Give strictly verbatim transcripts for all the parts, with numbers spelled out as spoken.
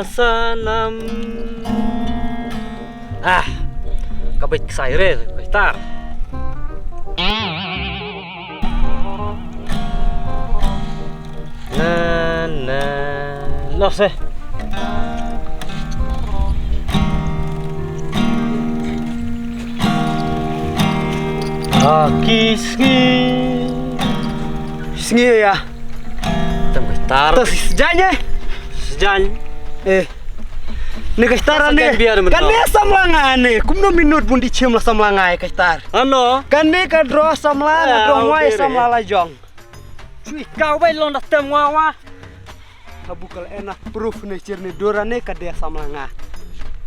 Sanam. Ah, ka bit ksai re, ka tar. Na, na, no se. Aki sngi. Sngi ya. Tem ka tar. Tas sejanya. Sejanya. Eh. Ni ka star ne. Kan ne samla nga ne. Kumno minot bun di chim la samla nga ka star. Ano? Kan ne ka draw samla nga draw wai samla la jong. Chui kau bai long da tem wa wa. Ka bukal ena proof ne chir ne dora ne ka dia samla nga.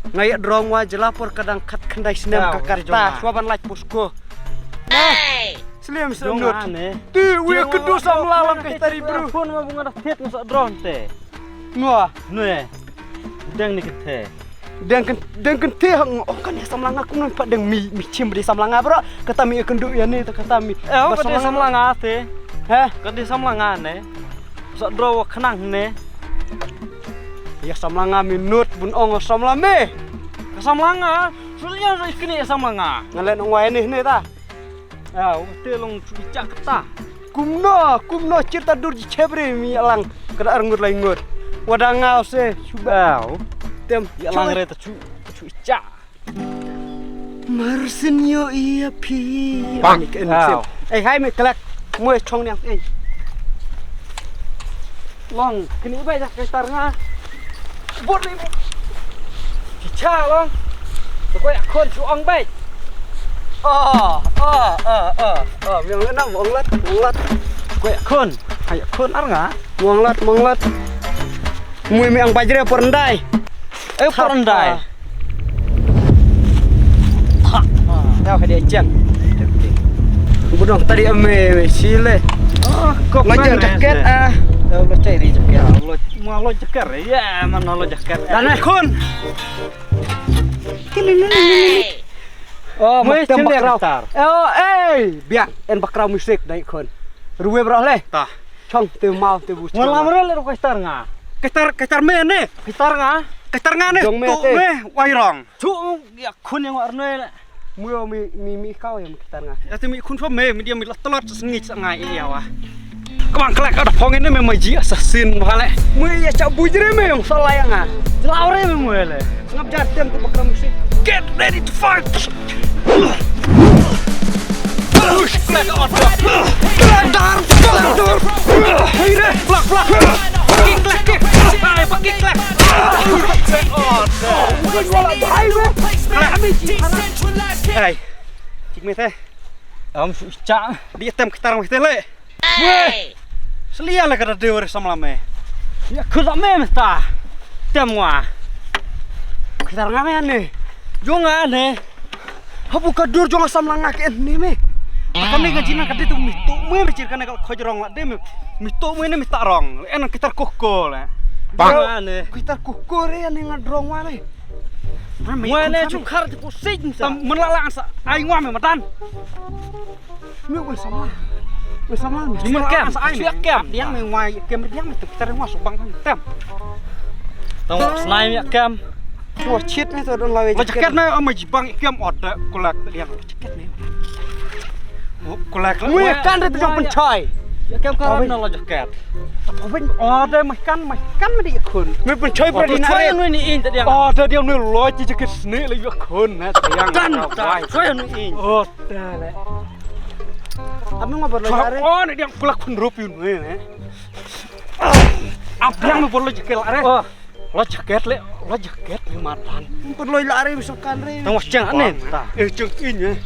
Nga ya draw wa jela por ka dang khat khandai snem ka karta. Swa ban lach pusko. Slim slim nut. Ti wi ka du samla lam ka tari bru. Phone ma bunga da thet nga sa draw te. Nua. Nue. Deng ni kete. Deng ken deng kente hang oh kan ya samla nga kum pa deng mi mi chim di samla nga bro. Kata mi ken du ya ni kata mi. Eh, oh, kata samla nga te. Heh. Kata samla nga ne. Sa draw wa khnang ne. Ya samla nga minot bun ong samla me. Ka samla nga. Sulia sa kini samla nga. Ngalen ong wa ni ne ta. Ah, te long chu chak ta. Kumno, kumno chirta dur ji chebre mi alang kada arngut lai ngut. Wada ngau se chuba. Tem ya lang re ta chu chu cha. Marsin yo ia pi. Bang. Ai hai me kelak. Mue chong niang ei. Long kini bai dak kai tar nga. Bot ni. Chi cha long. Ko ya khon chu ong bai. Oh, oh, oh, oh. Oh, miang na mong lat, mong lat. Ko ya khon. Ai khon ar nga. Mong lat, mong lat. Mui miang bajre por ndai. Eh, por ndai. Tau ka dia jang. Budong tadi ame sile. Oh, kok lo jang jaket ah. Lo cai ri jaket. Lo mau lo jaket ya, mana lo jaket. Dan khun. Oh, mai tem bakrau. Oh, eh, biang en bakrau musik dai khun. Ruwe bro le. Tah. Chong te mau te bu. Ngol amre le ro ka star nga. Ka star ka star me ne. Ka star nga. Ka star nga ne. Jong me te. Me wai rong. Chu ya khun yang arnoi la. Muyo mi mi mi kau yang kita nga. Ya te mi khun so me mi dia mi la telot sengit sa ngai ya wa. Kemang kelak ada phong ini memang ji assassin bale. Muyo ya cak bujre me yang salah yang nga. Jelau re me muyo le. Ngap jat tem tu bakram si. Get ready to fight. Push, clap, on, clap. Clap, down, clap, down. Hey, re, block, block. Kick, clap, kick. Hey, kick, clap. Hey, kick me te. Am su cha. Di tem ketar me te le. Weh. Selia la kada dewa samla me. Ya khuda me mesta. Tem wa. Ketar nga me ne. Jong nga ne. Habu ka dur jong asam langa ke ni me. Ka me ka jina ka de tu mi tu me me chir ka ne ka khoj rong la de me. Mi tu me ne mi ta rong. En kitar koko la. Bang. Ane. Kitar koko re ane nga drong wa le. Wa ne chu khar ti pu sik sa. Tam men la la sa ai ngwa me matan. Mi oi sama. Oi sama. Ni mer kem. Sa ai me kem. Diang me ngwa kem diang me tu kitar ngwa su bang tem. Tong snai me kem. Tua chit ni tu don lawe. Lo jaket na ama jibang kem oda kulak tadi yang jaket ni. Kulak la. Weh kan tu jong penchai. Ya kem karam na lo jaket. Tapi oda mah kan mah kan mah di khun. Me penchai beradi na re. Ni in tadi yang. Oda dia ni lo jaket sini la ya khun na tadi yang. Kan. Soi ni in. Oda le. Ami ngwa berlo are. Oh ni dia kulak khun rup yun ni. Ap dia me berlo jaket are. Oh. Lo jaket le, lo jaket ni matan. Perlu lari misalkan re. Tang was chang ane ta. Eh chang in eh.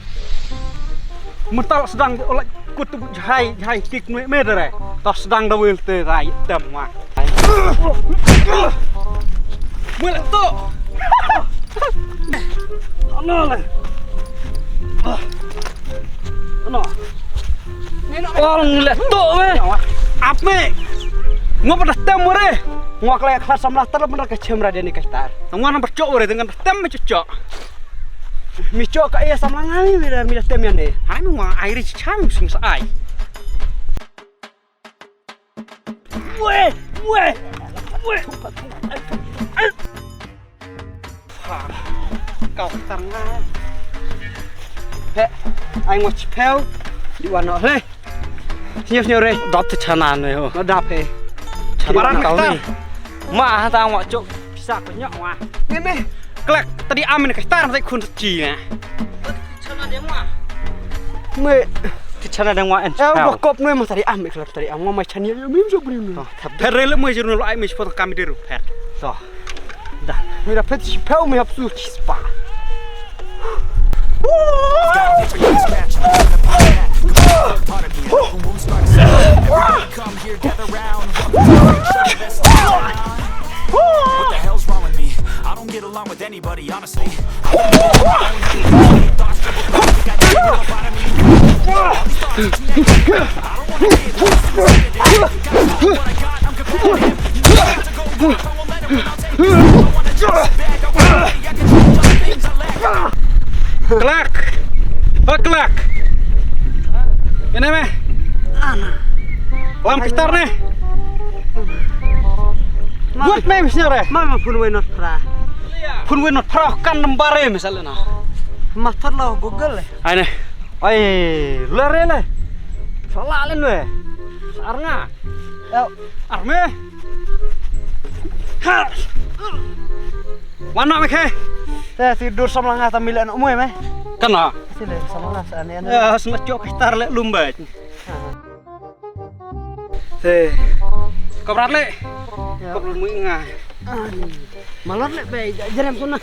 Mental sedang ola kut jahai jahai kik nui me dere. Ta sedang da wil te rai tem wa. Mula tu. Ano le. Ano. Ong le to me. Ap me. Ngo pada tem re. Ngo kala khla samla tar pada ka chem ra de ni ka star. Ngo na berchok re dengan tem me chok. Mi chok ka iya samla ngai mi da mi da tem ya ne. Hai mi ngo ai ri cham sing sa ai. Weh, weh, weh. Kau tar nga. He, ai ngo chipeu. Di wan noh le. Sñiaw sñiaw re. Dap te chana ne ho. Lo dap he. Chana kau ni. Ma ha ta ngo chok. Pisa ko nyok wa. Nge me. Klek tadi am ne ka tar ta khun chi ne. Chana de ma. Me. Te chana de wa en. Eh, ba kop ne ma tadi am klek tadi am ngo ma chani mi so bri ne. Phet re le mo jir no lo ai mi spot kam de ru phet. So. Da. Mi da phet shi pau mi hap su chi spa. Come here, gather round. What the hell's wrong with me? I don't get along with anybody, honestly. Klak. Ba klak. Ene me. Ana. Lam kitar ne. Buat me misnya re. Ma ma phun wei not pra. Phun wei not pra kan nambare misalnya. Ma thar lo Google le. Ai ne. Ai, lare le. Salah len we. Sar nga. Yo. Arme. Wan noh me khe. Te tidur samla nga ta mile nok moy me. Kana. Sile samla sa ne. Ya, sna chok kitar le lumbat. Te. Kobrat le. Ya. Kobrat mu nga. Malor le be jerem sona.